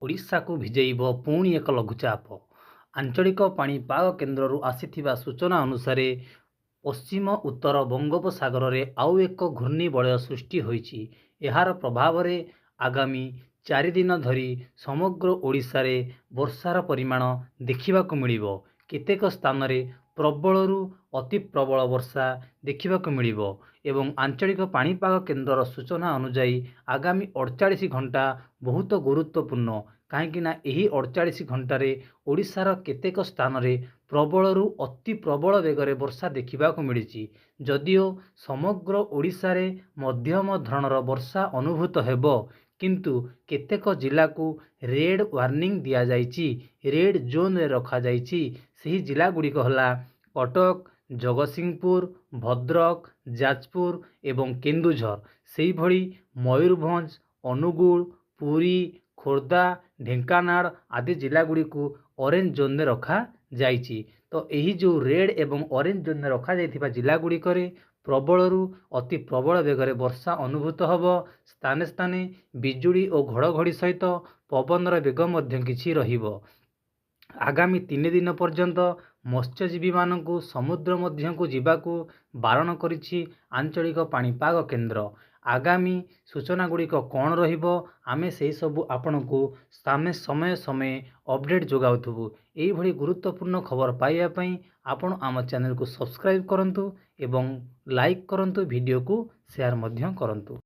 ଓଡ଼ିଶାକୁ ଭିଜେଇବ ପୁଣି ଏକ ଲଘୁଚାପ। ଆଞ୍ଚଳିକ ପାଣିପାଗ କେନ୍ଦ୍ରରୁ ଆସିଥିବା ସୂଚନା ଅନୁସାରେ, ପଶ୍ଚିମ ଉତ୍ତର ବଙ୍ଗୋପସାଗରରେ ଆଉ ଏକ ଘୂର୍ଣ୍ଣିବଳୟ ସୃଷ୍ଟି ହୋଇଛି। ଏହାର ପ୍ରଭାବରେ ଆଗାମୀ 4 ଦିନ ଧରି ସମଗ୍ର ଓଡ଼ିଶାରେ ବର୍ଷାର ପରିମାଣ ଦେଖିବାକୁ ମିଳିବ। କେତେକ ସ୍ଥାନରେ ପ୍ରବଳରୁ ଅତି ପ୍ରବଳ ବର୍ଷା ଦେଖିବାକୁ ମିଳିବ ଏବଂ ଆଞ୍ଚଳିକ ପାଣିପାଗ କେନ୍ଦ୍ରର ସୂଚନା ଅନୁଯାୟୀ, ଆଗାମୀ 48 ଘଣ୍ଟା ବହୁତ ଗୁରୁତ୍ୱପୂର୍ଣ୍ଣ, କାହିଁକିନା ଏହି 48 ଘଣ୍ଟାରେ ଓଡ଼ିଶାର କେତେକ ସ୍ଥାନରେ ପ୍ରବଳରୁ ଅତି ପ୍ରବଳ ବେଗରେ ବର୍ଷା ଦେଖିବାକୁ ମିଳିଛି। ଯଦିଓ ସମଗ୍ର ଓଡ଼ିଶାରେ ମଧ୍ୟମ ଧରଣର ବର୍ଷା ଅନୁଭୂତ ହେବ, କିନ୍ତୁ କେତେକ ଜିଲ୍ଲାକୁ ରେଡ଼୍ ୱାର୍ଣ୍ଣିଂ ଦିଆଯାଇଛି, ରେଡ଼୍ ଜୋନ୍ରେ ରଖାଯାଇଛି। ସେହି ଜିଲ୍ଲାଗୁଡ଼ିକ ହେଲା କଟକ, ଜଗତସିଂହପୁର, ଭଦ୍ରକ, ଯାଜପୁର ଏବଂ କେନ୍ଦୁଝର। ସେହିଭଳି ମୟୂରଭଞ୍ଜ, ଅନୁଗୁଳ, ପୁରୀ, ଖୋର୍ଦ୍ଧା, ଢେଙ୍କାନାଳ ଆଦି ଜିଲ୍ଲାଗୁଡ଼ିକୁ ଅରେଞ୍ଜ ଜୋନ୍ରେ ରଖାଯାଇଛି। ତ ଏହି ଯେଉଁ ରେଡ଼୍ ଏବଂ ଅରେଞ୍ଜ ଜୋନ୍ରେ ରଖାଯାଇଥିବା ଜିଲ୍ଲାଗୁଡ଼ିକରେ ପ୍ରବଳରୁ ଅତି ପ୍ରବଳ ବେଗରେ ବର୍ଷା ଅନୁଭୂତ ହେବ। ସ୍ଥାନେ ସ୍ଥାନେ ବିଜୁଳି ଓ ଘଡ଼ଘଡ଼ି ସହିତ ପବନର ବେଗ ମଧ୍ୟ କିଛି ରହିବ। ଆଗାମୀ 3 ଦିନ ପର୍ଯ୍ୟନ୍ତ ମତ୍ସ୍ୟଜୀବୀମାନଙ୍କୁ ସମୁଦ୍ର ମଧ୍ୟକୁ ଯିବାକୁ ବାରଣ କରିଛି ଆଞ୍ଚଳିକ ପାଣିପାଗ କେନ୍ଦ୍ର। ଆଗାମୀ ସୂଚନା ଗୁଡ଼ିକ କ'ଣ ରହିବ, ଆମେ ସେହିସବୁ ଆପଣଙ୍କୁ ଆମେ ସମୟ ସମୟେ ଅପଡ଼େଟ୍ ଯୋଗାଉଥିବୁ। ଏଇଭଳି ଗୁରୁତ୍ୱପୂର୍ଣ୍ଣ ଖବର ପାଇବା ପାଇଁ ଆପଣ ଆମ ଚ୍ୟାନେଲକୁ ସବସ୍କ୍ରାଇବ୍ କରନ୍ତୁ ଏବଂ ଲାଇକ୍ କରନ୍ତୁ, ଭିଡ଼ିଓକୁ ସେୟାର ମଧ୍ୟ କରନ୍ତୁ।